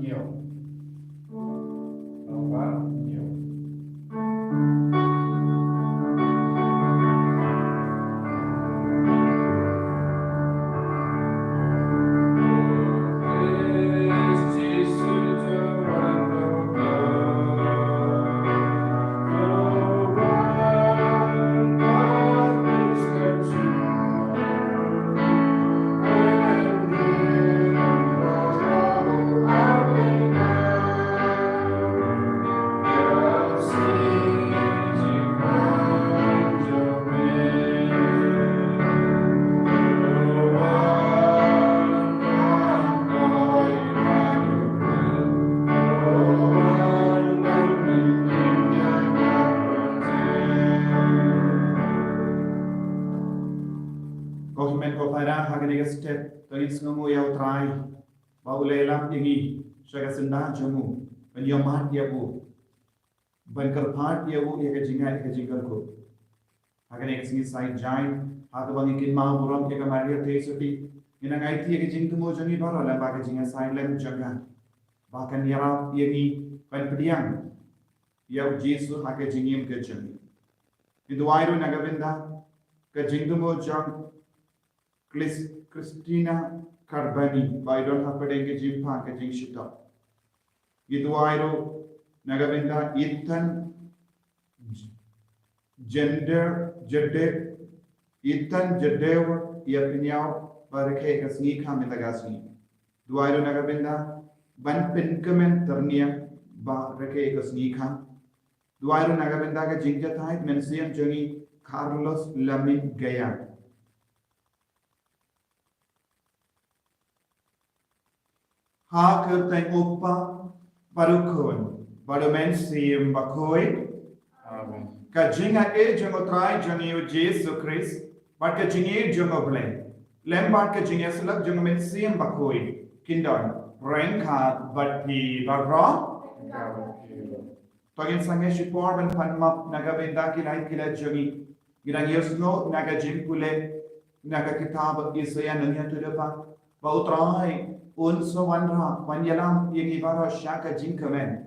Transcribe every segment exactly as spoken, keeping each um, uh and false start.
Nyo. Namba nyo. Ko hynmen ko para, ha kane ka step to ngin sngewnguh ïa U Trai ba u la ïalam ïa ngi sha ka syndah jong u, ban ïohmad ïa u, ban kyrpad ïa u ïa ka jingngeit, ïa ka jingkyrkhu. Ha kane ka sngi Saitjaiñ, ha kaba ngi kynmaw burom ïa ka Maria Theisotti, ngin nang aiti ïa ka jingthmu jong ngi baroh lyngba ka jingïasaid lem jong ka, ba kan ïarap ïa ngi ban pdiang ïa U Jisu ha ka jingim ka jong ngi. Ngi duwai ruh na ka bynta ka jingthmu jong Chris-, Christina Carbani, ba i don hapdeng ka jingpang ka jingshitom. Ngi duwai ruh na ka bynta Ethan Jender, Jeder, Ethan Jeder, ïa pynïaw ba rakhe ka sngi kham mynta ka sngi. Duwai ruh na ka bynta ban pynkmen tyrniang ba rakhe ka sngi kham. Duwai ruh na ka bynta ka jingjahthait mynsiem jong i Carlos Lamin Gaya. Ha ka kyrteng U Kpa, bad U Khun, bad U Mynsiem Bakhuid. Amen. Ka jingaiei jong U Trai jong ngi U Jisu Khrist, bad ka jingïeit jong U Blei, lem bad ka jingïasyllok jong U Mynsiem Bakhuid, kin don ryngkat bad phi baroh. To ngin sangeh shipor ban pan map na ka bynta ki lait ki lait jong ngi. Ngi dang ïohsngew na ka jingpule na ka kitab Isaïah nongïathuhlypa, ba U Trai un sa wanrah ban ïalam ïa ngi baroh sha ka jingkmen.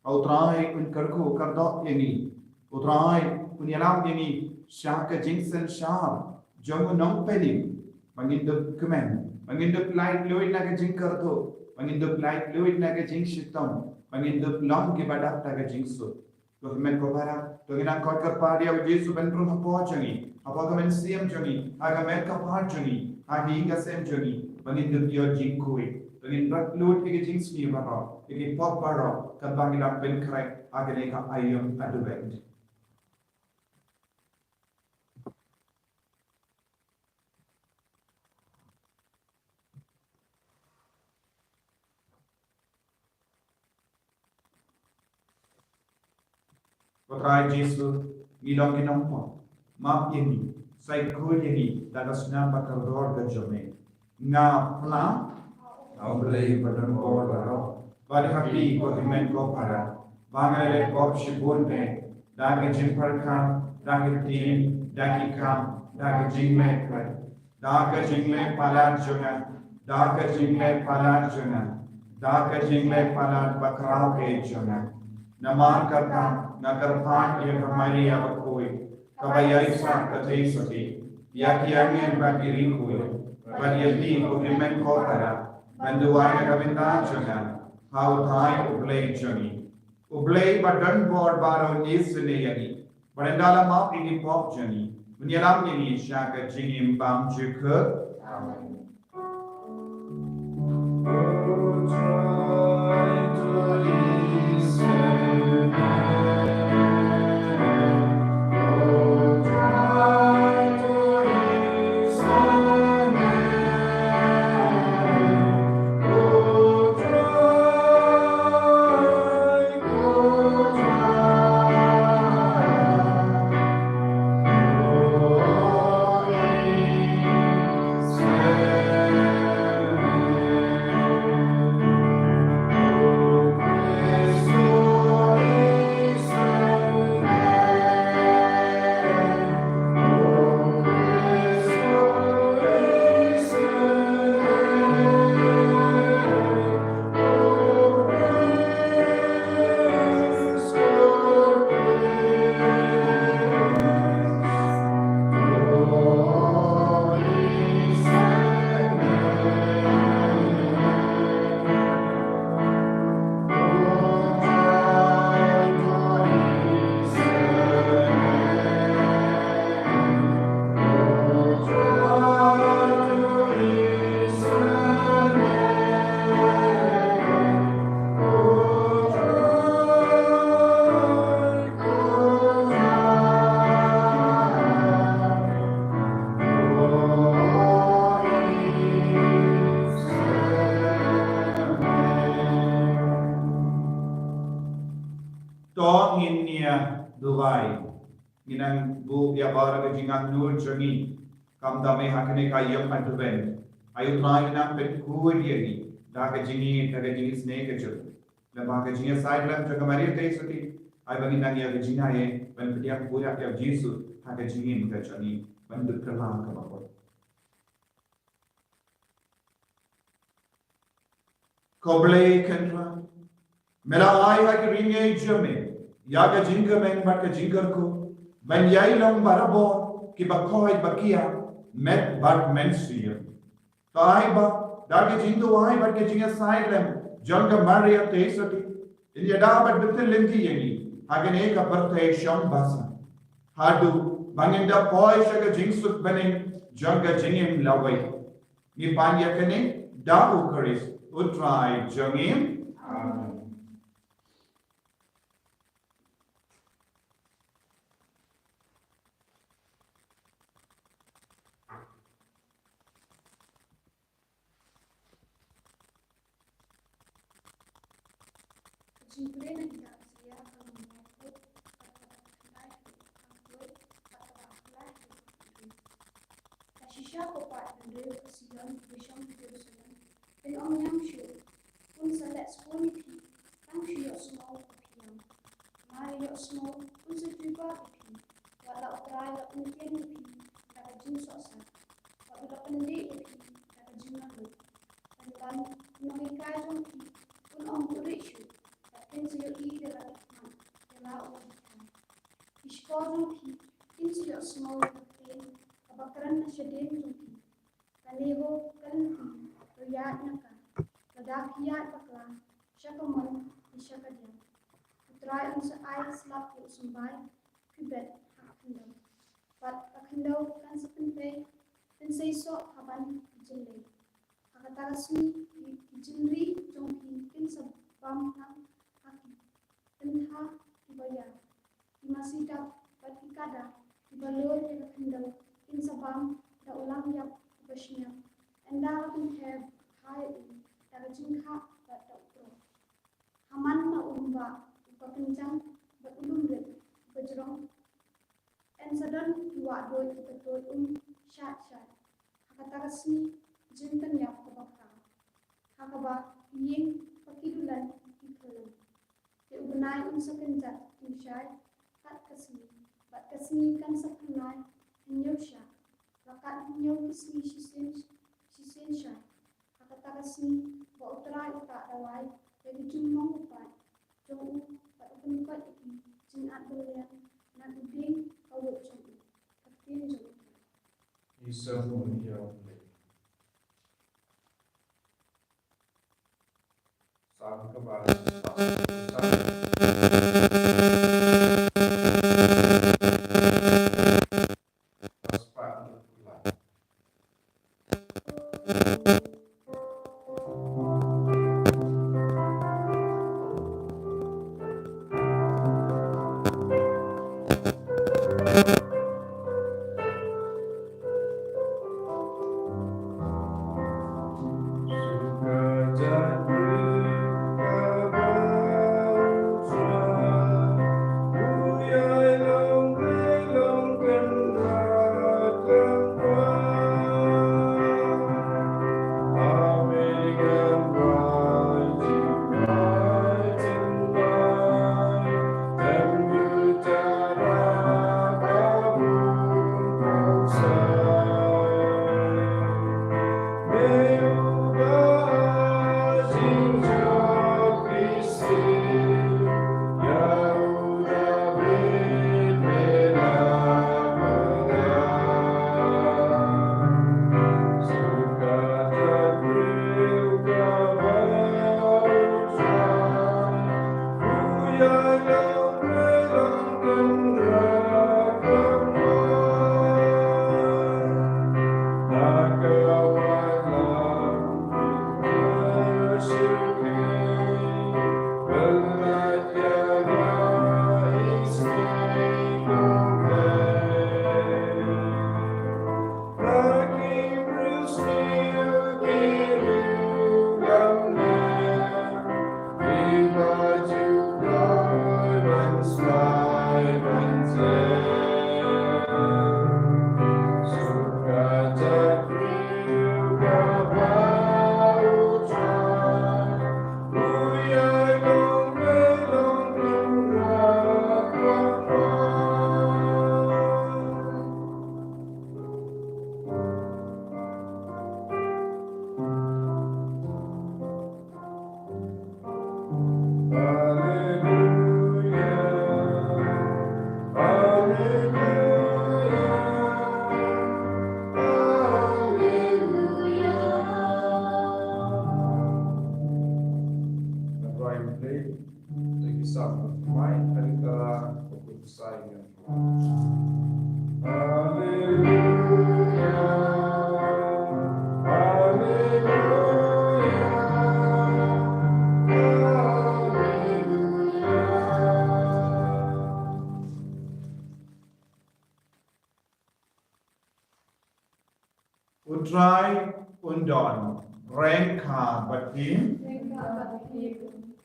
Ba U Trai un kyrkhu kyrdoh ïa ngi. U Trai un ïalam ïa ngi sha ka jingsynshar jong u nongpynim, ba ngin dup kmen, ba ngin dup laitluid na ka jingkyrduh, ba ngin dup laitluid na ka jingshitom, ba ngin dup long kiba dap da ka jingsuk. Ko hynmen ko para, to ngin nang koit kyrpad ïa U Jisu ban rung hapoh jong ngi, hapoh ka mynsiem jong ngi, ha ka met ka phad jong ngi, ha ka ïing ka sem jong ngi, ba ngin dup ïoh jingkhuid, ba ngin rat lut ïa ka jingsniew baroh, ïa ki pop baroh, kaba ngi la pynkhreh ha kane ka aïom Advent. Ko Trai Jisu, ngi long ki nongpop, map ïa ngi, sa khuid ïa ngi da ka snam ba kordor ka jong me. Nga phla, nga U Blei ba don bor baroh, bad ha phi ko hynmen ko para, ba nga la leh pop shibun bha, da ka jingpyrkhat, da ka ktien, da ki kam, da ka jingleh pyrshah, da ka jingleh palat jong nga, da ka jingleh palat jong nga, da ka jingleh palat bakhraw ka jong nga. Namar kata nga kyrpad ïa ka Maria bakhuid, kaba ïaisah ka Theisotti, ïa ki angel bad ki riewkhuid, bad ïa phi ko hynmen ko para, ban duwai na ka bynta jong nga ha U Trai U Blei jong ngi. U Blei ba don bor baroh un isynei ïa ngi, bad ynda la map ïa ki pop jong ngi, un ïalam ïa ngi sha ka jingim bymjukut kut. Amen. Trai, ngi nang buh ïa baroh ka jingangnud jong ngi. Kumta me ha kane ka ïing Advent, ai U Trai nang pynkhuid ïa ngi da ka jingïeit, da ka jingisynei ka jong ngi. Lyngba ka jingïasaid lem jong ka Maria Theisotti, ai ba ngin nang ïa ka jingïaid ban pdiang pura ïa U Jisu ha ka jingim ka jong ngi, ban duk kylla kaba kut. Ko Blei Kynrad, me la ai ha ki ri ngi jong me ïa ka jingkmen bad ka jingkyrkhu ban ïai long barabor kiba koit ba kiar, met bad mynsiem. To ai ba da ka jingduwai bad ka jingïasaid lem jong ka Maria Theisotti, in ïada bad bynta lynti ïa ngi ha kane ka pyrthei shong basa, haduh ba ngin da poi sha ka jingsuk bneng jong ka jingim lawei. Ngi pan ïa kane da U Khrist U Trai jong ngi. Amen. Ka jingpule na kita ka Syria ka long ba kut, bad kaba khyndai ka long ba kut, bad kaba khyndai ka long ba kut. Ka shisha ko paid bynriew ka Sion, ki ba shong ha Jerusalem, phin ym ñiam shuh. Un sa leh sngewbha ïa phi, tang shu ïohsngew ba phi ïam. Namar ïohsngew un sa jubab ïa phi, wat la U Trai la pyntieng ïa phi da ka jingsohsat, wat u la pyndih ïa phi da ka jingmaham. Tang ban u nonghikai jong phi un ym buhrieh shuh, bad phin sa ïohi da la ki khmat ïa la u nonghikai. Ki shkor jong phi kin sa ïohsngew ïa ka ktien kaba kren na shadien jong phi. Kane ho ka lynti, to ïaid na ka, lada phi ïaid bakla, sha kamon ne sha kadiang. U Trai un sa ai slap ïa u symbai, u khybet ha ka khyndew. Bad ka khyndew kan sa pynpei, pynseisoh ha ban ki jyllei. Ha kata ka sngi ki, ki jingri jong phi kin sa bam tang ha ki kyntha kiba ïar. Ki masi dap bad ki kada kiba lur ïa ka khyndew kin sa bam da u langïap uba shñiang. Ynda la pynther bha ïa u da ka jingkhap bad da u prok. Haman na u lymbah uba kynjang bad u lum rit uba jrong, yn sa don ki wahduid kiba tuid um shait shait. Ha kata ka sngi jingpynïap kaba khraw, ha kaba ki ïing bad ki dulan ki khyllem. Te u bnai un sa kynjat kynshai kat ka sngi, bad ka sngi kan sa phyrnai hynñiew shah, la kat hynñiew ki sngi shisien, shisien shai. Ha kata ka sngi ba U Trai u tah dawai ïa ki jingmong u paid jong u, bad u pynkoit ïa ki jingad bymliang na ki dieng kawei jong u. Ka ktien jong U Trai. Ngi sngewbha ïa U Blei. Salm kaba, Salm, Salm. U Trai un don ryngkat bad phi.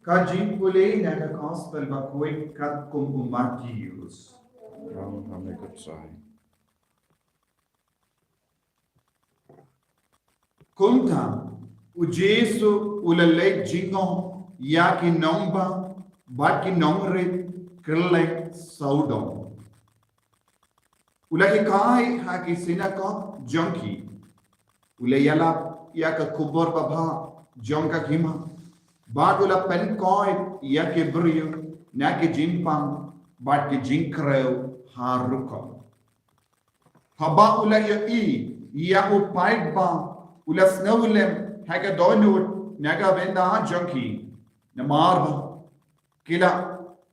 Ka jingpule na ka Gospel bakhuid katkum u Mathaios. Kumta u Jisu u la leit jingong ïa ki nongbah bad ki nongrit kylleng sawdong. U la hikai ha ki synagog jong ki. U la ïalap ïa ka khubor babha jong ka hima, bad u la pynkoit ïa ki briew na ki jingpang bad ki jingkrew ha rukom. Haba u la ïohi ïa u paidbah, u la sngew lem ha ka dohnud na ka bynta jong ki, namar ba ki la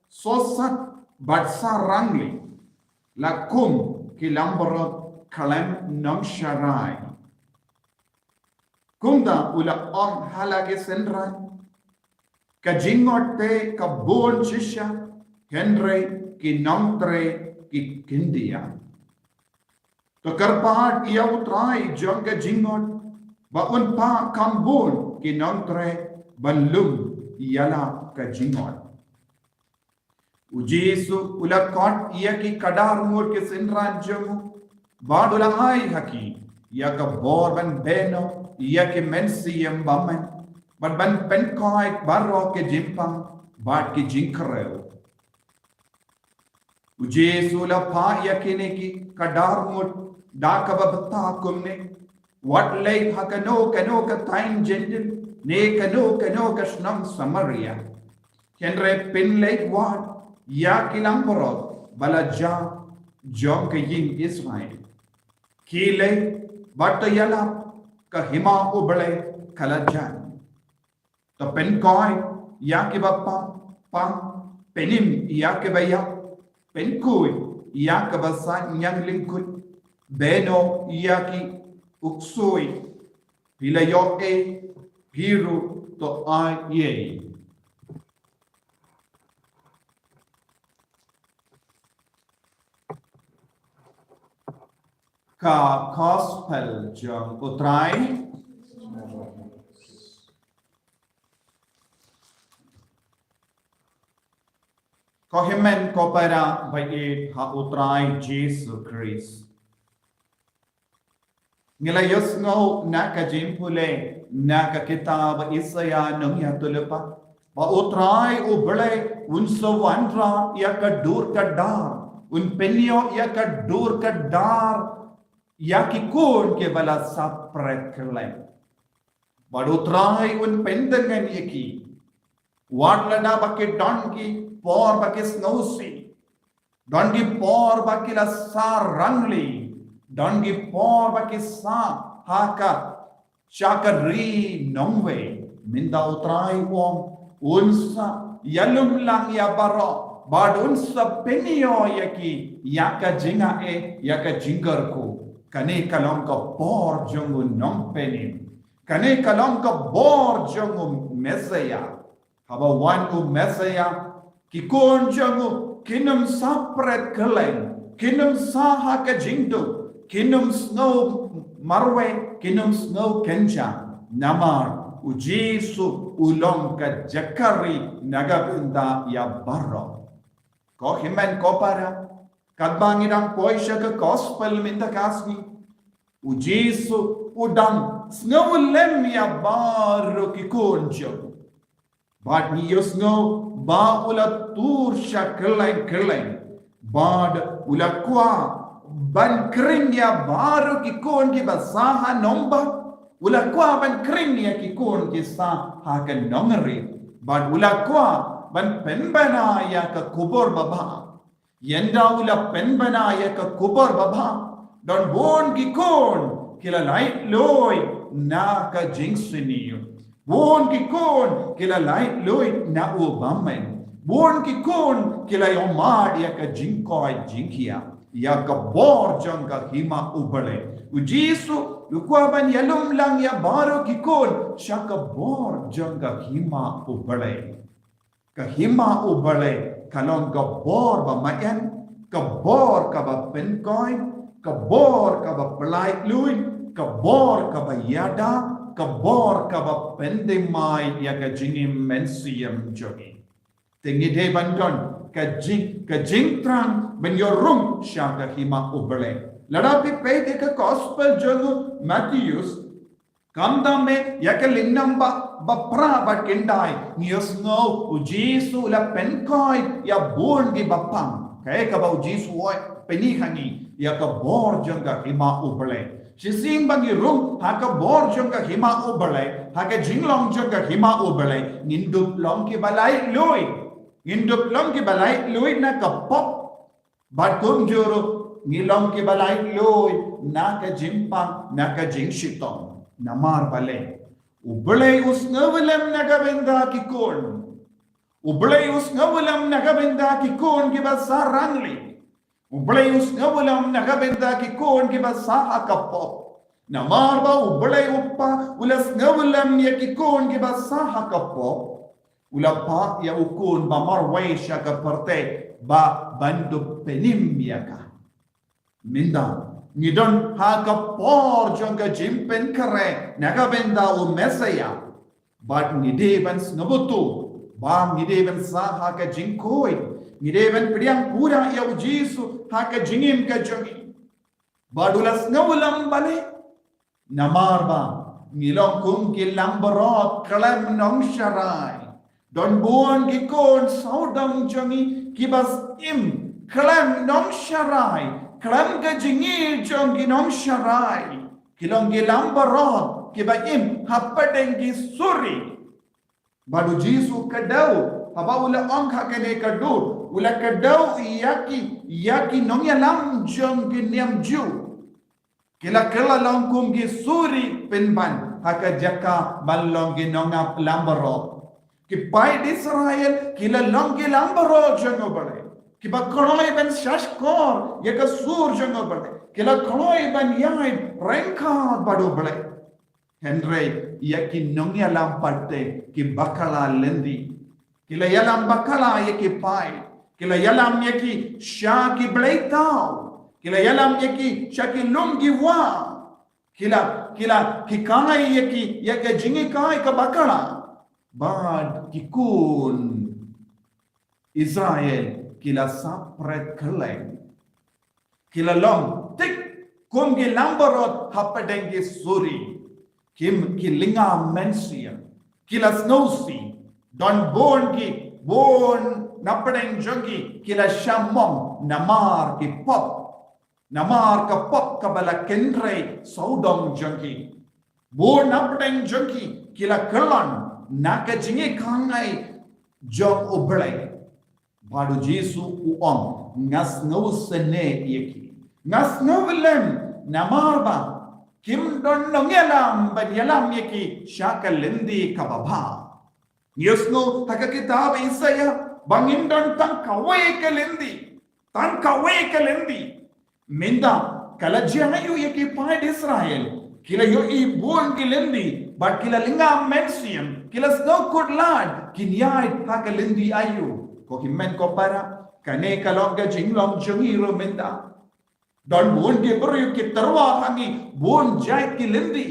sosat bad sarangli, la kum ki langbrot khlem nongsharai. Kumta u la ong ha la ki synran, ka jingngot te ka bun shisha, hynrei ki nongtrei ki khyndiat. To kyrpad ïa u Trai jong ka jingngot, ba un pah kham bun ki nongtrei ban lum ïa la ka jingngot. U Jisu u la khot ïa ki khadar ngut ki synran jong u, bad u la ai ha ki ïa ka bor ban bynno ïa ki mynsiem bymman, bad ban pynkoit baroh ki jingpang bad ki jingkrew. U Jisu u la phah ïa kine ki khadar ngut da kaba bthah kumne: Wat leit ha kano kano ka thaiñ Jentil ne kano kano ka shnong Samaria. Hynrei pynleit wad ïa ki langbrot ba la jah jong ka ïing Israel. Khie leit bad to ïalap, ka hima U Blei ka la jan. To pynkoit ïa kiba pang, pang, pynim ïa kiba ïap, pynkhuid ïa kiba sah ñiang lyngkhuid, bynno ïa ki u ksuid. Phi la ïoh ei, phi ruh to ai ei. Ka Gospel jong U Trai. Ko hynmen ko para ba ïeit ha U Trai Jisu Khrist. Ngi la ïohsngew na ka jingpule na ka kitab Isaiah nongïathuhlypa, ba U Trai U Blei un sa wanrah ïa ka dur ka dar, un pynïoh ïa ka dur ka dar ïa ki khun kiba la sah pret kylleng. Bad U Trai un pyndeng ïa ki. Wat lada ba ki don ki por ba ki sngewsih, don ki por ba ki la sah rangli, don ki por ba ki sah ha ka sha ka ri nongwei, mynta U Trai u ong un sa ïalum lang ïa baroh, bad un sa pynïoh ïa ki ïa ka jingaiei, ïa ka jingkyrkhu. Kane ka long ka bor jong u nongpynim. Kane ka long ka bor jong u Messiah. Haba wan u Messiah, ki khun jong u kin ym sah pret kylleng, kin ym sah ha ka jingduk, kin ym sngew marwei, kin ym sngew kynjah. Namar u Jisu u long ka jaka ri na ka bynta ïa baroh. Ko hynmen ko para, katba ngi dang poi sha ka Gospel mynta ka sngi, u Jisu u dang sngew lem ïa baroh ki khun jong u. Bad ngi ïohsngew ba u la tur sha kylleng kylleng, bad u la kwah ban khring ïa baroh ki khun kiba sah ha nongbah, u la kwah ban khring ïa ki khun ki sah ha ka nongrit, bad u la kwah ban pynbna ïa ka khubor babha. Ynda u la pynbna ïa ka khubor babha, don bun ki khun ki la laitluid na ka jingsniew. Bun ki khun ki la laitluid na u bymman. Bun ki khun ki la ïohmad ïa ka jingkoit jingkhiah, ïa ka bor jong ka hima U Blei. U Jisu u kwah ban ïalum lang ïa baroh ki khun sha ka bor jong ka hima U Blei. Ka hima U Blei ka long ka bor ba maïan, ka bor kaba pynkoit, ka bor kaba pyllait luid, ka bor kaba ïada, ka bor kaba pyndem mai ïa ka jingim mynsiem jong ngi. Te ngi dei ban don ka jing, ka jingthrang ban ïoh rung sha ka hima U Blei. Lada phi peit ïa ka gospel jong u Mathaios, khamtam ïa ka lynnong ba, ba phra bad khyndai, ngi ïohsngew u Jisu u la pynkhiah ïa bun kiba pang. Kaei kaba u Jisu u ong, pyni ha ngi ïa ka bor jong ka hima U Blei. Shisien ba ngi rung ha ka bor jong ka hima U Blei, ha ka jinglong jong ka hima U Blei, ngin dup long kiba laitluid. Ngin dup long kiba laitluid na ka pop. Bad kumjuh ruh ngi long kiba laitluid na ka jingpang, na ka jingshitom. Namar balei? U Blei u sngew lem na ka bynta ki khun. U Blei u sngew lem na ka bynta ki khun kiba sah rangli. U Blei u sngew lem na ka bynta ki khun kiba sah ha ka pop. Namar ba U Blei u Kpa u la sngew lem ïa ki khun kiba sah ha ka pop, u la phah ïa u Khun ba marwei sha ka pyrthei ba ban dup pynim ïa ka. Mynta ngi don ha ka por jong ka jingpynkhreh na ka bynta u Messaïah. Bad ngi dei ban sngewthuh ba ngi dei ban sah ha ka jingkhuid. Ngi dei ban pdiang pura ïa u Jisu ha ka jingim ka jong ngi. Bad u la sngew lem balei? Namar ba ngi long kum ki langbrot khlem nongsharai. Don bun ki khun sawdong jong ngi kiba im khlem nongsharai, khlem ka jingim jong ki nongsharai. Ki long ki langbrot kiba im hapdeng ki suri. Bad u Jisu u kdew, haba u la ong ha kane ka dur, u la kdew ïa ki, ïa ki nongïalam jong ki niam Jiw. Ki la kylla long kum ki suri pynban ha ka jaka ban long ki nongap langbrot. Ki paid Israel ki la long ki langbrot jong U Blei, kiba kloi ban shahshkor ïa ka sur jong U Blei, ki la kloi ban ïaid ryngkat bad U Blei. Hynrei ïa ki nongïalam pat te ki bakla lynti. Ki la ïalam bakla ïa ki paid. Ki la ïalam ïa ki sha ki blei thaw. Ki la ïalam ïa ki sha ki lum ki wah. Ki la, ki la, ki khangai ïa ki, ïa ka jinghikai ka bakla. Bad ki khun Israel ki la sapret kylleng. Ki la long tik kum ki langbrot hapdeng ki suri. Ki, ki lynga mynsiem. Ki la sngewsih. Don bun ki, bun napdeng jong ki, ki la shah mong namar ki pop. Namar ka pop kaba la kynrei sawdong jong ki. Bun napdeng jong ki ki la kyllon na ka jingïakhangai jong U Blei. Bad u Jisu u ong, nga sngewsynei ïa ki. Nga sngewlem namar ba kim don nongïalam ban ïalam ïa ki sha ka lynti kaba bha. Ngi ïohsngew ha ka kitab Isaiah ba ngin don tang kawei ka lynti. Tang kawei ka lynti. Mynta ka la jia aïu ïa ki paid Israel? Ki la ïohi bun ki lynti bad ki la lynga mynsiem, ki la sngewkhuslai, kin ïaid ha ka lynti aïu? Ko hynmen ko para, kane ka long ka jinglong jong ngi ruh mynta. Don bun ki briew ki tyrwa ha ngi bun jait ki lynti.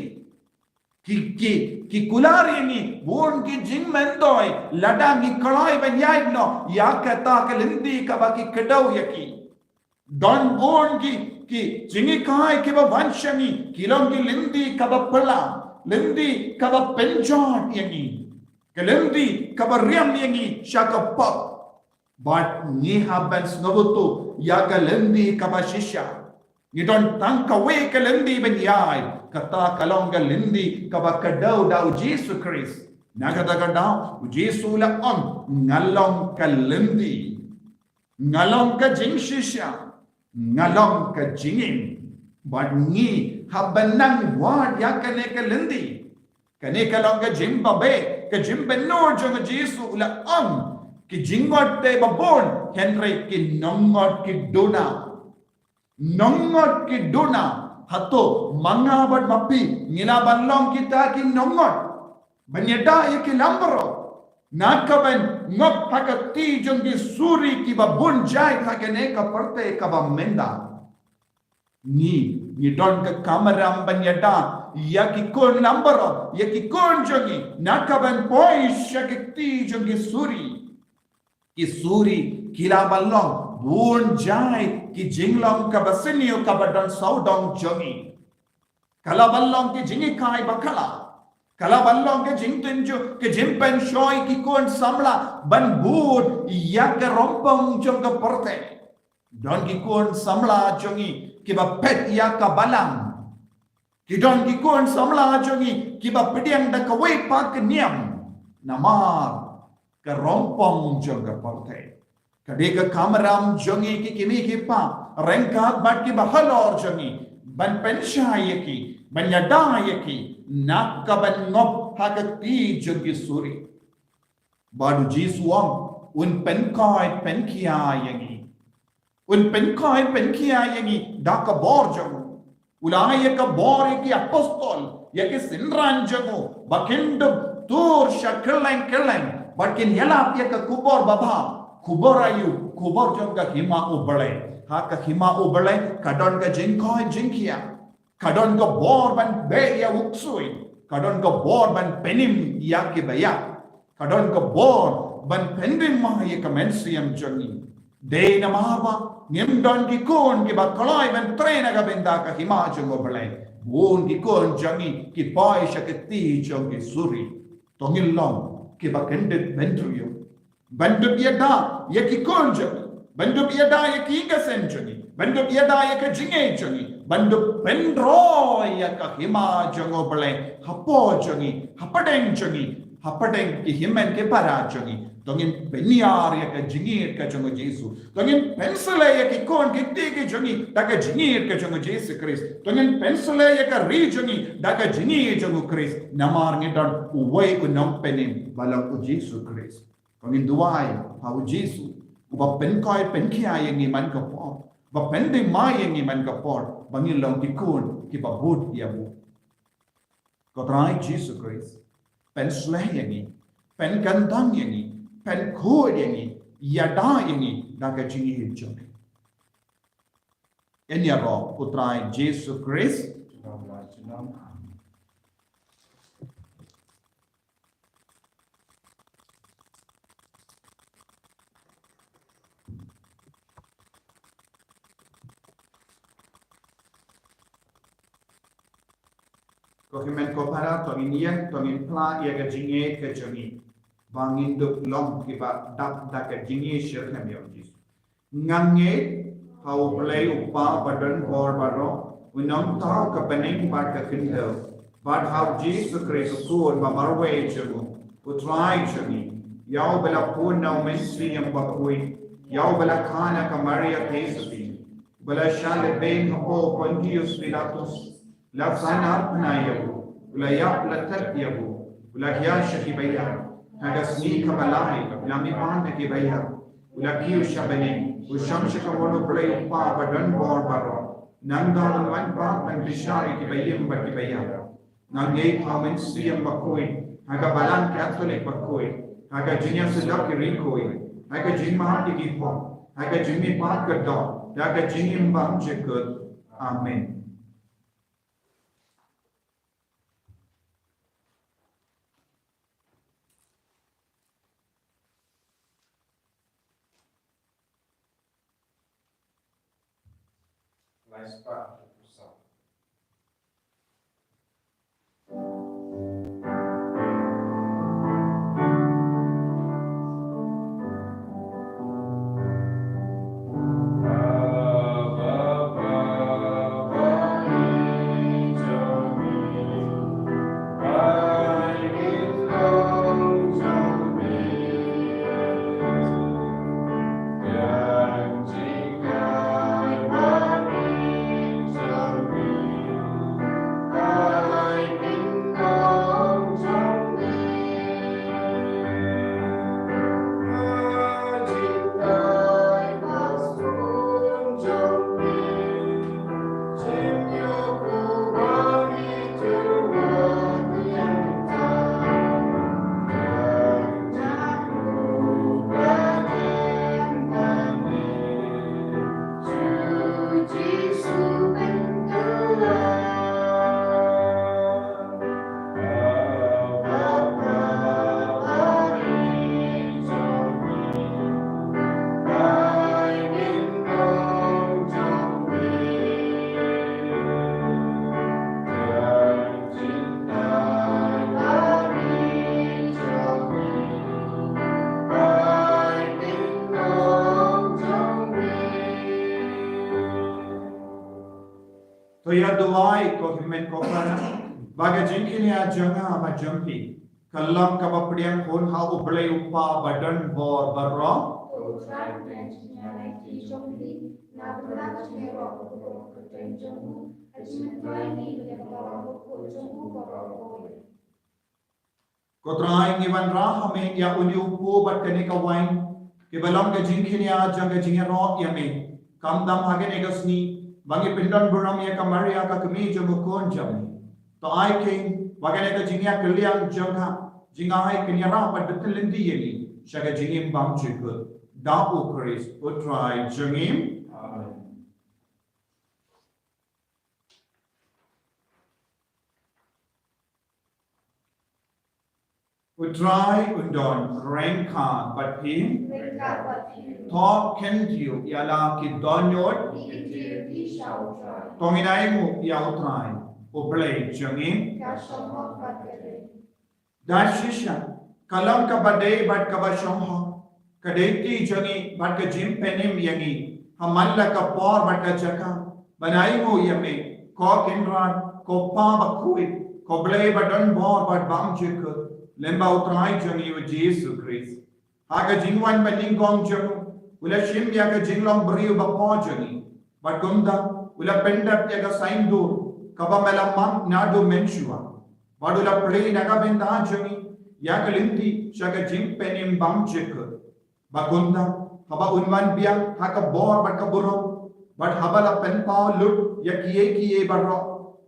Ki, ki, ki kular ïa ngi bun ki jingmyntoi lada ngi kloi ban ïaid noh ïa kata ka lynti kaba ki kdew ïa ki. Don bun ki, ki jinghikai kiba wan sha ngi ki long ki lynti kaba phylla, lynti kaba pynjot ïa ngi, ka lynti kaba riam ïa ngi sha ka pop. Bad ngi hap ban sngewthuh ïa ka lynti kaba shisha. Ngi don tang kawei ka lynti ban ïaid, kata ka long ka lynti kaba kdew da u Jisu Khrist. Na kata ka daw u Jisu u la ong, nga long ka lynti, nga long ka jingshisha, nga long ka jingim. Bad ngi hap ban nang wad ïa kane ka lynti. Kane ka long ka jingbabe, ka jingbanur jong u Jisu, u la ong, ki jingngot te ba bun, hynrei ki nongngot ki duna. Nongngot ki duna. Hato ma nga bad ma phi ngi lah ban long kita ki nongngot ban ïada ïa ki langbrot? Naka ban ngop ha ka kti jong ki suri kiba bun jait ha kane ka pyrthei kaba mynta. Ngi, ngi don ka kamram ban ïada ïa ki khun lambar, ïa ki khun jong ngi, na ka ban poi sha ki kti jong ki suri. Ki suri ki la ban long bun jait ki jinglong kaba sniew kaba don sawdong jong ngi. Ka la ban long ki jinghikai ba khlaiñ. Ka la ban long ki jingtynjuh, ki jingpynshoi ki khun samla ban bud ïa ka rongpong jong ka pyrthei. Don ki khun samla jong ngi kiba peit ïa ka balang. Ki don ki khun samla jong ngi kiba pdiang da kawei pat ka niam. Namar ka rongpong jong ka pyrthei. Ka dei ka kamram jong ngi ki kmie ki kpa ryngkat bad kiba halor jong ngi ban pynshai ïa ki, ban ïada ïa ki na ka ban ngop ha ka kti jong ki suri. Bad u Jisu u ong un pynkhuid pynkhiah ïa ngi. Un pynkhuid pynkhiah ïa ngi da ka bor jong u. U la ai ïa ka bor ïa ki apostol, ïa ki synran jong u, ba kin dup tur sha kylleng kylleng, ba kin ïalap ïa ka khubor babha. Khubor aïu? Khubor jong ka hima U Blei. Ha ka hima U Blei ka don ka jingkhuid jingkhiah. Ka don ka bor ban beh ïa u ksuid. Ka don ka bor ban pynim ïa kiba ïap. Ka don ka bor ban pynim ma ïa ka mynsiem jong ngi. Dei namar ba ngim don ki khun kiba kloi ban trei na ka bynta ka hima jong U Blei. Bun ki khun jong ngi ki poi sha ki kti jong ki suri. To ngin long kiba kyndit bynriew ban dup ïada ïa ki khun jong ngi, ban dup ïada ïa ki ïing ki sem jong ngi, ban dup ïada ïa ka jingngeit jong ngi, ban dup pynroi ïa ka hima jong U Blei hapoh jong ngi, hapdeng jong ngi, hapdeng ki hynmen ki para jong ngi. To ngin pynïar ïa ka jingngeit ka jong U Jisu. To ngin pynshlei ïa ki khun ki kti ki jong ngi da ka jingngeit ka jong U Jisu Khrist. To ngin pynshlei ïa ka ri jong ngi da ka jingngeit jong U Khrist. Namar ngi don uwei u nongpynim ba long U Jisu Khrist. Ba ngin duwai ha U Jisu uba pynkhuid pynkhiah ïa ngi man ka por, ba pyndem ïa ngi man ka por, ba ngin long ki khun kiba bud ïa u. Ko Trai Jisu Khrist, pynshlei ïa ngi, pynkyndang ïa ngi, pynkhuid ïa ngi, ïada ïa ngi da ka jingngeit jong ngi. Ïa ro ko Trai Jisu Khrist. Ko hynmen ko para, to ngin ïeng, to ngin phla ïa ka jingngeit ka jong ngi, ba ngin dup long kiba dap da ka jingngeit shitrhem ïa U Jisu. Nga ngeit ha U Blei U Kpa ba don bor baroh, U Nongthaw ka bneng bad ka khyndew, bad ha U Jisu Khrist U Khun ba marwei jong U, U Trai jong ngi. Ïa U ba la pun na U Mynsiem Bakhuid, ïa U ba la kha na ka Maria Theisotti, ba la shah lehbeiñ hapoh Pontius Pilatus, la saiñar pynïaid ïa U, U la ïap la tep ïa U, U la hiar sha kiba ïap, ha ka sngi kaba lai U la mihpat na kiba ïap, U la kiew sha bneng, U shong sha kamon U Blei U Kpa ba don bor baroh. Nangta Un wan pat ban bishar ïa kiba im bad kiba ïap. Nga ngeit ha U Mynsiem Bakhuid, ha ka Balang Katholik bakhuid, ha ka jingïasyllok ki riewkhuid, ha ka jingmap ïa ki hok, ha ka jingmihpat ka doh, ha ka jingim bymjukut. Amen. Ïa duwai ko hynmen ko para, ba ka jingkñia jong nga bad jong phi ka long kaba pdiang hun ha U Blei U Kpa ba don bor baroh. Ko Trai, ngi wanrah ha me ïa une u kpu bad kane ka wain, kiba long ka jingkñia jong ka jingïaroh ïa me. Khamtam ha kane ka sngi ba ngi pyndon burom ïa ka Maria ka kmie jong u Khun jong me, to ai kein ba kane ka jingïakylliang jong ka jingïaroh bad jingïaroh bad jingïaroh ïa ngi sha ka jingim bymjukut. Da U Khrist U Trai jong ngi. Amen. U Trai un don ryngkat bad phi. Ryngkat bad phi. To khyndiat ïa la ki dohnud. Ki khyndiat ïa ki sha U Trai. To ngin ai nguh ïa U Trai, U Blei jong ngi. Ka shong hok bad ka dei. Da shisha, ka long kaba dei bad kaba shong hok, ka dei ti jong ngi bad ka jingpynim ïa ngi ha man la ka por bad ka jaka, ban ai nguh ïa me, ko Kynrad, ko Pa bakhuid, ko Blei ba don bor bad bymjukut, lyngba U Trai jong ngi U Jisu Khrist. Ha ka jingwan banyngkong jong u, u la shim ïa ka jinglong briew bapoh jong ngi, bad kumta u la pyndep ïa ka saiñdur kaba me la mang naduh mynshuwa, bad u la plie na ka bynta jong ngi ïa ka lynti sha ka jingpynim bymjukut. Bad kumta, haba un wan biang ha ka bor bad ka burom, bad haba la pynpaw lut ïa kiei kiei baroh,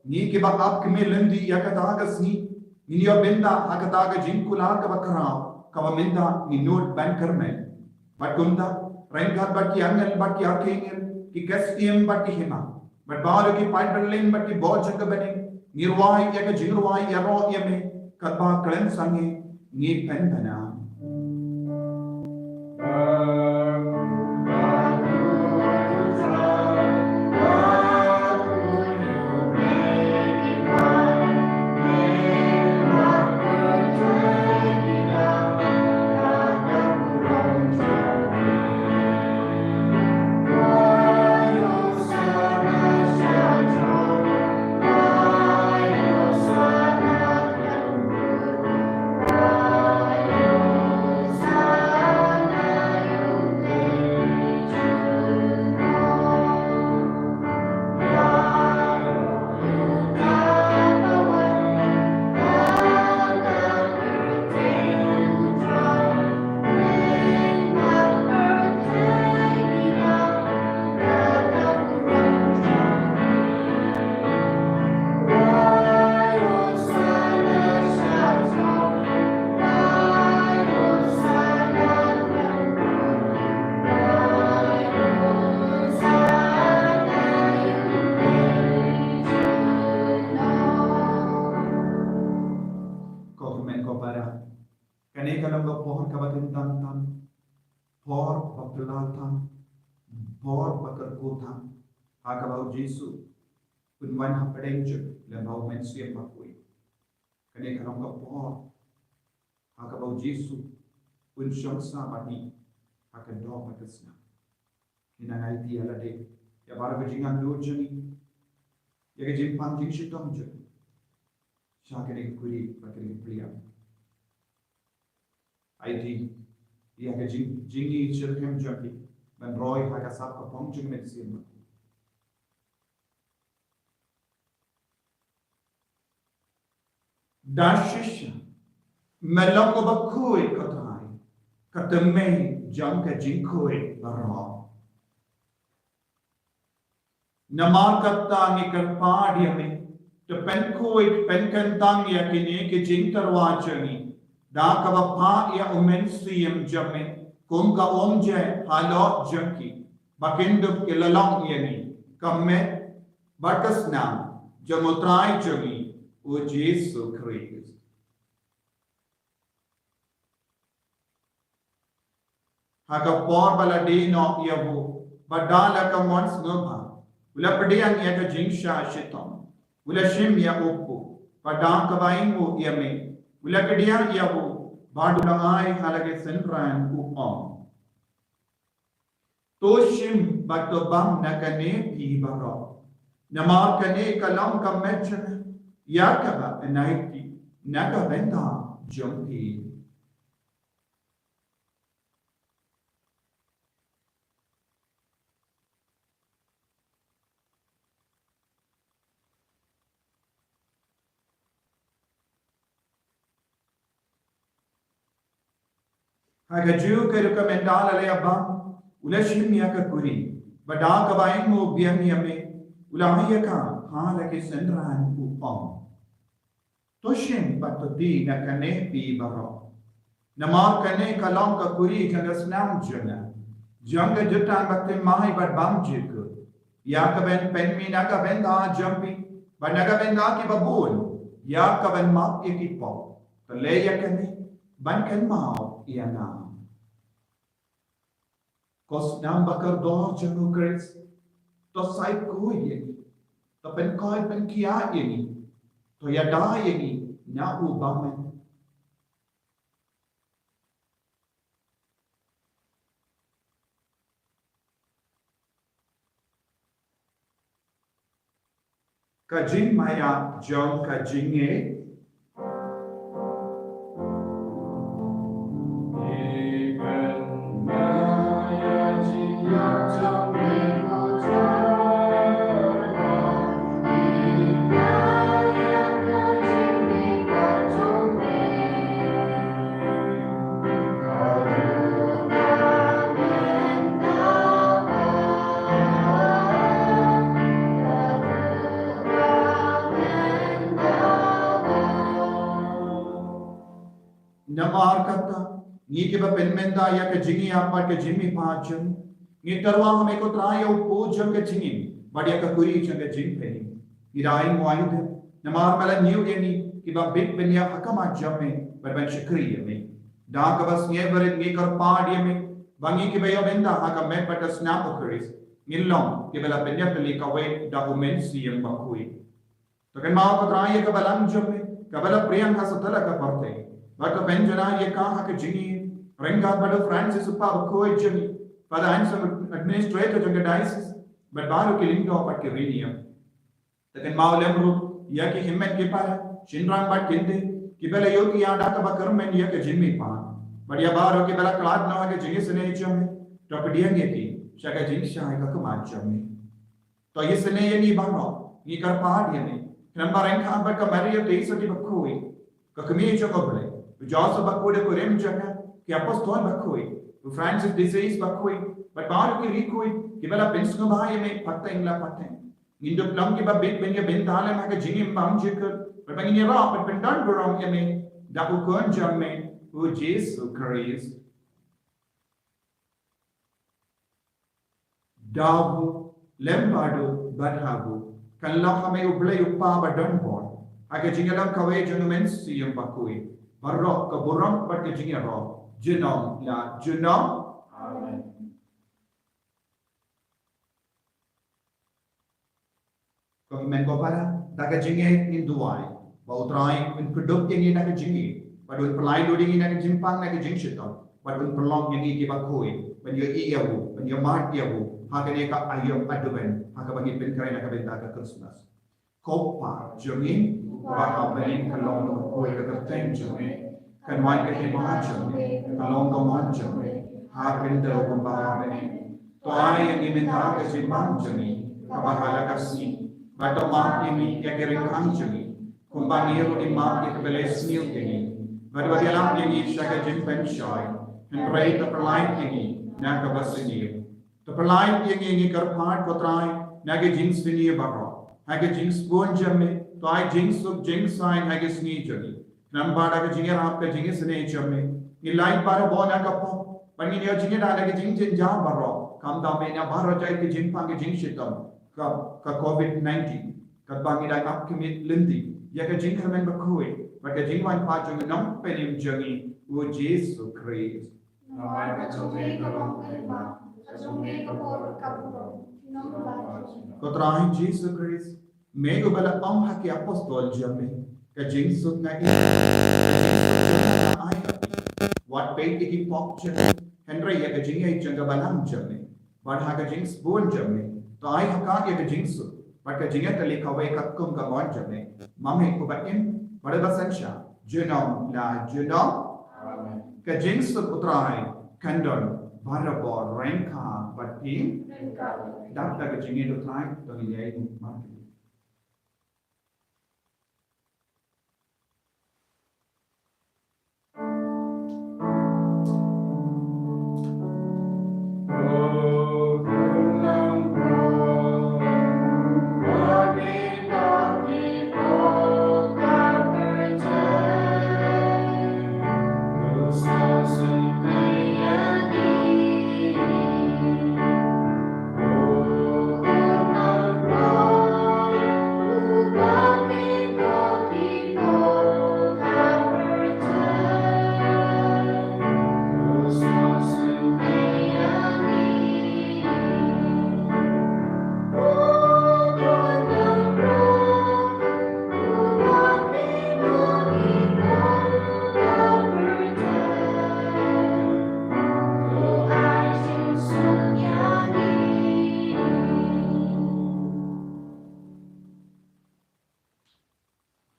ngi kiba ap kmie lynti ïa kata ka sngi ngin ïoh bynta ha kata ka jingkular kaba khraw, kaba mynta ngi nud ban kyrmen. Bad kumta, ryngkat bad ki angel bad ki archangel, ki ksiem bad ki hima, bad baroh ki paidbah bymman bad ki bor jong ka bneng, ngi rwai ïa ka jingrwai ïaroh ïa me, katba khlem sangeh ngi pynbna. Ko hynmen ko para, kane ka long ka por kaba kyntang tam, por ba phylla tam, por ba kyrkhu tam, ha kaba U Jisu un wan hapdeng jong ngi lyngba U Mynsiem Bakhuid. Kane ka long ka por ha kaba U Jisu un shong sah bad ngi ha ka doh bad ka snam. Ngin nang aiti ïa lade, ïa baroh ka jingangnud jong ngi, ïa ka jingpang jingshitom jong ngi sha kane ka kuri bad kane ka pliang. Aiti ïa ka jing, jingïeit shitrhem jong ngi ban roi ha ka sap ka phong jong U Mynsiem Bakhuid. Da shisha me long uba khuid, ko Trai, ka tymmen jong ka jingkhuid baroh. Namar kata ngi kyrpad ïa me, to pynkhuid pynkyntang ïa kine ki jingtyrwa jong ngi da kaba phah ïa U Mynsiem jong me kum ka umjai halor jong ki, ba kin dup ki la long ïa ngi ka met bad ka snam jong U Trai jong ngi U Jisu Khrist. Ha ka por ba la die noh ïa u, bad da la ka mon sngewbha u la pdiang ïa ka jingshah shitom, u la shim ïa u kpu, bad da kaba ainguh ïa me u la kdiah ïa u, bad u la ai ha la ki synran, u ong: To shim bad to bam na kane phi baroh. Namar kane ka long ka met jong nga, ïa kaba yn ai kti na ka bynta jong phi. Ha kajuh ka rukom ynda la leh bam, u la shim ïa ka kuri, bad da kaba ainguh biang ïa me, u la ai ïa ka ha la ki synran, u ong: To shim bad to die na kane phi baroh. Namar kane ka long ka kuri jong ka snam jong nga, jong ka jutang ba thymmai bad bymjukut, ïa kaban pynmih na ka bynta jong phi bad na ka bynta kiba bun, ïa kaban map ïa ki pop. To leh ïa kane ban kynmaw ïa nga. Ko snam ba kordor jong u Khrist, to sait khuid ïa ngi, to pynkoit pynkiad ïa ngi, to ïada ïa ngi na u bymman. Ka jingmaïa jong ka jingngeit. Namar kata, ngi kiba pynmynta ïa ka jingïap bad ka jingmihpat jong ngi, ngi tyrwa ha me ko Trai ïa u pud jong ka jingim bad ïa ka kuri jong ka jingpynim. Ngi da ainguh ïa u, namar me la ñiew ïa ngi kiba bit ban ïap ha khmat jong me bad ban shakri ïa me. Da kaba sngewbha ngi kyrpad ïa me ba ngi kiba ïoh bynta ha ka met bad ka snam u Khrist, ngin long kiba la pynïap tylli kawei da u Mynsiem Bakhuid. To kynmaw ko Trai ïa ka balang jong me kaba la pdiang ha satlak ka pyrthei, bad to pynjanai ïa ka ha ka jingïeit ryngkat bad u Francis u Pap bakhuid jong ngi, Father Anselm, administrator jong ka diocese, bad baroh ki lyngdoh bad ki riewniam. To kynmaw lem ruh ïa ki hynmen ki para, shynrang bad kynthei, kiba la ïohi ïa da kaba kyrmen ïa ka jingmihpat, bad ïa baroh kiba la khlad noh ha ka jingisynei jong me. To pdiang ïa ki sha ka jingshai ka khmat jong me. To isynei ïa ngi baroh, ngi kyrpad ïa me, khnang ba ryngkat bad ka Maria Theisotti bakhuid, ka Kmie jong U Blei, u Joseph bakhuid u kurim jong nga, ki apostol bakhuid, u Francis de Sales bakhuid, bad baroh ki riewkhuid kiba la pynsngewbha ïa me pateng la pateng, ngin dup long kiba bit ban ïoh bynta lem ha ka jingim bymjukut, bad ba ngin ïarap bad pyndonburom ïa me da u Khun jong me, u Jisu Khrist. Dau lem bad u bad ha u, kan long ha me U Blei U Kpa badonbor, ha ka jingïalam kawei jong U Mynsiem Bakhuid, baroh ka burom bad ka jingïaroh, junom la junom. Amen. Ko hynmen ko para, da ka jingngeit ngin duwai ba U Trai un kdup ïa ngi da ka jingngeit, bad un pynlait lut ïa ngi na ka jingpang na ka jingshitom, bad un pynlong ïa ngi kiba khuid ban ïohi ïa u, ban ïohmad ïa u ha kane ka aïom aduwen, ha kaba ngi pynkhreh na ka bynta ka Khristmas. Ko Kpa jong ngi uba ha bneng, ka long ka khuid ka kyrteng jong me, kan wan ka hima jong me, kan long ka mon jong me ha khyndew kumba ha bneng. To ai ïa ngi mynta ka jingbam jong ngi kaba ha la ka sngi, bad to map ïa ngi ïa ki ryngkang jong ngi, kumba ngi ruh ngi map ïa kiba leh sniew ïa ngi, bad wat ïalam ïa ngi sha ka jingpynshoi, hynrei to pynlait ïa ngi na kaba sniew. To pynlait ïa ngi, ngi kyrpad ko Trai, na ki jingsniew baroh, ha ki jingsbun jong me, to ai jingsuk jingsaiñ ha ki sngi jong ngi. Khnang ba da ka jingïarap ka jingisynei jong me, ngin lait baroh bun na ka pop, bad ngin ïoh jingïada na ki jingjynjar baroh, khamtam eh na baroh jait ki jingpang ki jingshitom ka, ka covid nineteen. Katba ngi dang ap khmih lynti ïa ka jingkyrmen bakhuid bad ka jingwan pat jong u Nongpynim jong ngi, u Jisu Khrist. Namar ka jong me ka long ka hima, ka jong me ka bor ka burom, junom la junom. Ko Trai Jisu Khrist, me uba la ong ha ki apostol jong me, ka jingsuk nga ïa phi, ka jingsuk jong nga nga ai ha phi. Wat peit ïa ki pop jong me, hynrei ïa ka jingngeit jong ka balang jong me. Bad ha ka jingsbun jong me, to ai ha ka ïa ka jingsuk, Bad ka jingïatylli kawei katkum ka mon jong me. Ma me uba im bad uba synshar, junom la junom. Amen. Ka jingsuk U Trai kan don barabor ryngkat bad phi. Dap da ka jingïeit U Trai, to ngin ïa ïeng markhmat.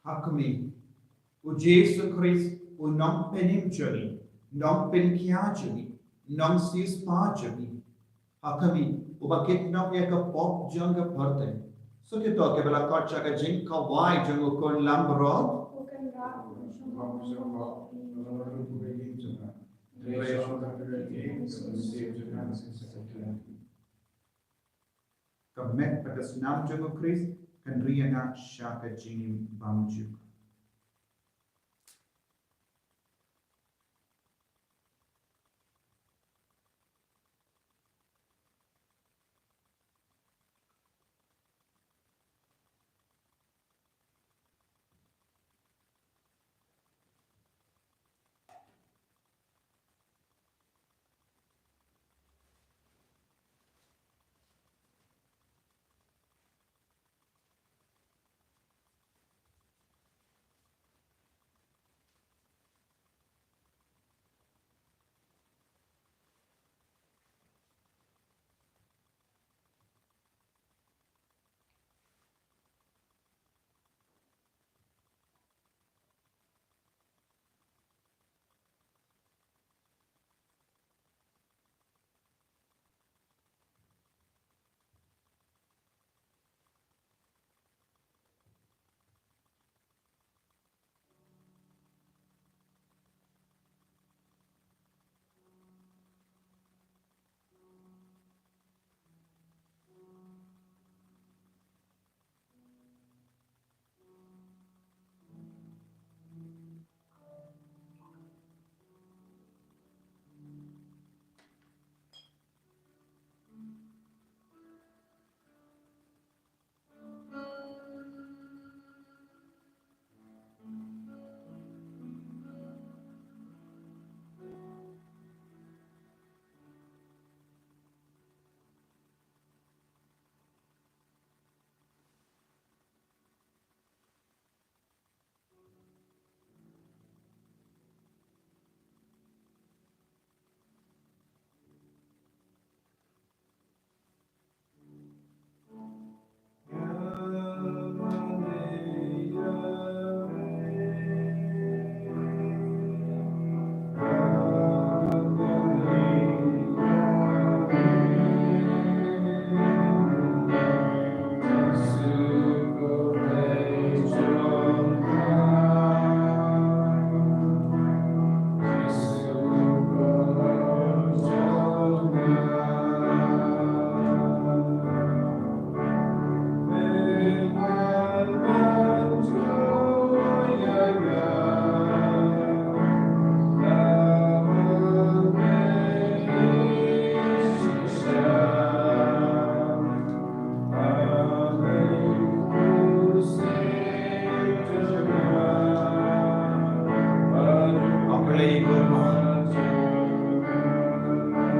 Ha khmih, U Jisu Khrist, U Nongpynim jong ngi, Nongpynkhia jong ngi, Nongsiewspah jong ngi. Ha khmih, Uba kit noh ïa ka pop jong ka pyrthei. Sngewthuh kiba la khot sha ka jingkhawai jong U Khun Langbrot. Ka met bad ka snam jong U Khrist kan ri ïa nga sha ka jingim bymjukut.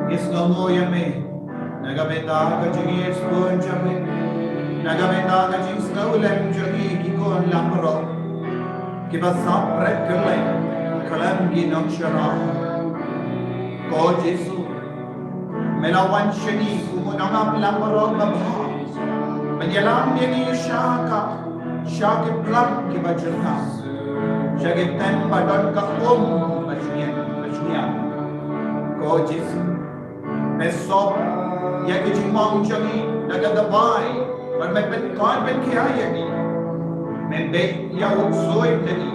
Ngi sngewnguh ïa me na ka bynta ka jingïeit sbun jong me, na ka bynta ka jingsngewlem jong ngi ki khun langbrot kiba sap bret kylleng khlem ki nongshyrkhei. Ko Jisu, me la wan sha ngi kum u nongap langbrot babha. Ban ïalam ïa ngi sha ka, sha ki plang kiba jyrngam, sha ki tem ba don ka um ba jngiang, ba jngiang. Ko Jisu, me sop ïa ki jingmong jong ngi da ka dawai, bad me pynkoit pynkhia ïa ngi. Me beh ïa u ksuid jong ngi.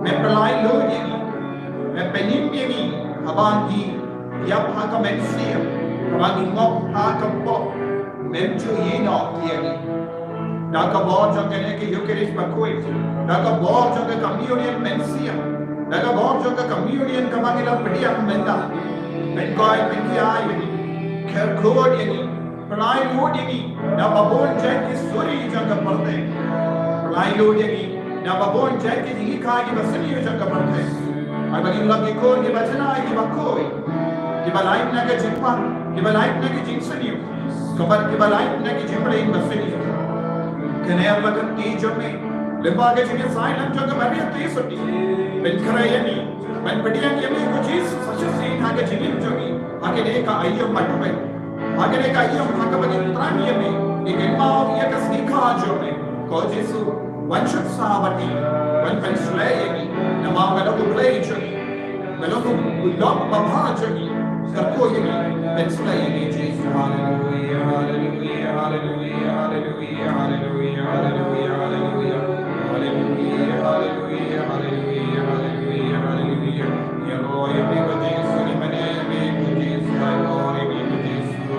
Me pynlait lut ïa ngi. Me pynim ïa ngi haba ngi ïap ha ka mynsiem, haba ngi ngop ha ka pop. Mem ju ïehnoh ïa ngi. Da ka bor jong kane ka Eucharist bakhuid, da ka bor jong ka communion mynsiem, da ka bor jong ka communion kaba ngi la pdiang mynta, pynkoit pynkhia ïa ngi, kyrkhu ïa ngi, pynlait lut ïa ngi na ka bun jait ki suri jong ka pyrthei. Pynlait lut ïa ngi na ka bun jait ki jinghikai kiba sniew jong ka pyrthei. Haba ngi long ki khun kiba janai kiba khuid, kiba lait na ka jingpang, kiba lait na ka jingsniew, kiba, kiba lait na ka jingpynim ba sniew. Kane ka kti jong me, lyngba ka jingïasaid lang jong ka Maria Theisotti, pynkhreh ïa ngi, ban pdiang ïa me ko Jisu sa shisien ha ka jingim jong ngi, ha kane ka aïom ba dubek. Ha kane ka aïom ha kaba ngi thrang ïa me, ngi kynmaw ïa ka sngi kha jong me. Ko Jisu, wan shong sah bad ngi, wan pynshlei ïa ngi. Namar me long U Blei jong ngi, me long U Lok Babha jong ngi. Kyrkhu ïa ngi, pynshlei ïa ngi Jisu. Haleluia, haleluia, haleluia, haleluia. Haleluia, haleluia, haleluia. Haleluia, haleluia, haleluia, haleluia. Ïaroh ïa me ko Jisu, ïa me, ïa me ko Jisu, ïaroh ïa me ko Jisu.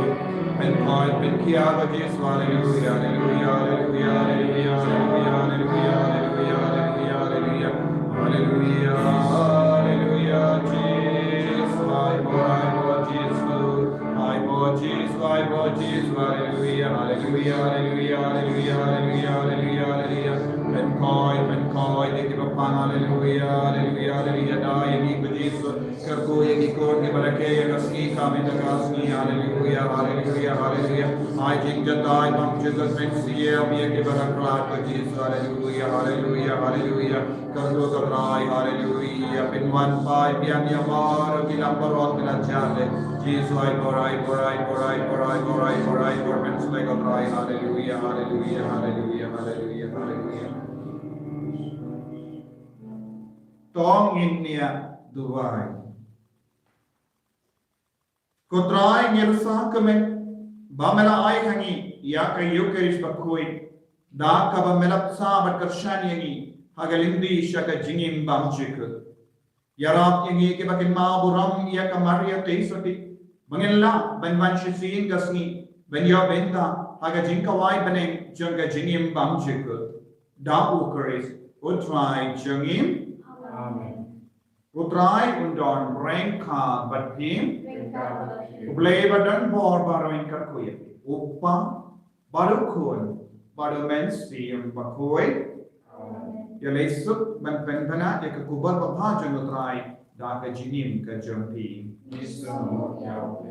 Pynkoit pynkhia ko Jisu. Haleluia, haleluia, haleluia, haleluia. Haleluia, haleluia, Jisu, ïaroh ïa me ko Jisu. Ai, Lord Jesus, ai, Lord Jesus, hallelujah, hallelujah, hallelujah, hallelujah, hallelujah, hallelujah, hallelujah. Pynkhoi, pynkhoi, ïa kiba pang, hallelujah, hallelujah, hallelujah, da ïa ngi ko Jisu. Kyrkhu ïa ki khun kiba rakhe ïa ka sngi, ka mynta ka sngi, hallelujah, hallelujah, hallelujah. Ai jingjynjar bymjukut mynsiem ïa kiba la khlad ko Jisu, hallelujah, hallelujah, hallelujah. Kyrkhu ko Trai, haleluia. Pynwan phai biang ïa baroh ki langbrot ki la jia leh. Jisu, ai por, ai por, ai por, ai por, ai por, ai por, ai por, pynslei ko Trai, haleluia, haleluia, haleluia, haleluia, haleluia. To ngin ïa duwai. Ko Trai, ngi rsa kmen ba me la ai ha ngi ïa ka Eucharist bakhuid, da kaba me la bsa bad kyrshan ïa ngi ha ka lynti sha ka jingim bymjukut. Ïarap ïa ngi kiba kynmaw burom ïa ka Maria Theisotti, ba ngin lah ban wan shisien ka sngi ban ïoh bynta ha ka jingkhawai bneng jong ka jingim bymjukut. Da U Khrist U Trai jong ngi. Amen. U Trai un don ryngkat bad phi. U Blei ba don bor baroh un kyrkhu ïa phi, U Kpa bad U Khun bad U Mynsiem Bakhuid. Ïaleh suk ban pynbna ïa ka khubor babha jong U Trai da ka jingim ka jong phi. Ïa Jisu Khrist.